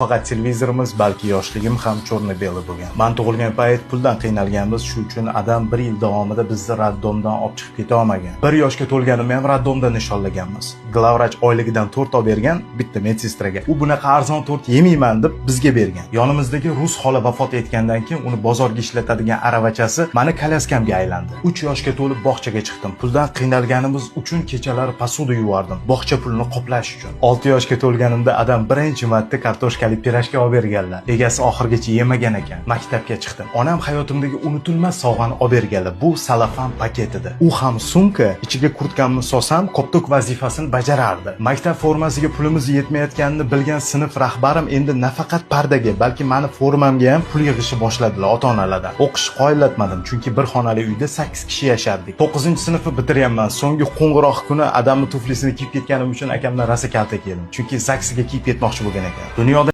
Faqat televizorimiz, balki yoshligim ham черно-белый bo'lgan. Man tug'ilgan payt puldan qiynalganmiz, shu uchun adam bir yil davomida bizni роддом dan olib chiqib keta olmagan. 1 yoshga to'lganimni ham роддом da nishonlaganmiz. Главврач oyligidan tort olib bergan bitta медсестра ga. U bunaqa arzon tort yemayman deb bizga bergan. Yonimizdagi rus xola vafot etgandan keyin uni bozorga ishlatadigan aravachasi mani коляска mga aylandi. 3 yoshga to'lib bog'chaga chiqdim. Puldan qiynalganimiz uchun kechalari посуда yuvardim, bog'cha pulini qoplash uchun. 6 yoshga to'lganimda adam birinchi marta kartoshkali пирожки olib berganlar. Egasi oxirigacha yemagan ekan. Maktabga chiqdim. Onam hayotimdagi unutilmas sovg'ani olib berganlar. Bu salafan paket edi. U ham sumka, ichiga kurtkamni solsam, koptok vazifasini bajarardi. Maktab formasiga pulimiz yetmayotganini bilgan sinf rahbarim endi nafaqat pardaga, balki mani formamga ham pul yig'ishni boshladilar ota-onalardan. O'qishni qoyillatmadim, chunki bir xonali uyda 8 kishi yashardik. 9-sinfni bitiryapman. So'nggi qo'ng'iroq kuni adamni tuflisini kiyib ketganim uchun akamdan rosa kaltak yedim. Chunki ЗАГС ga kiyib ketmoqchi bo'lgan ekan. Dunyoda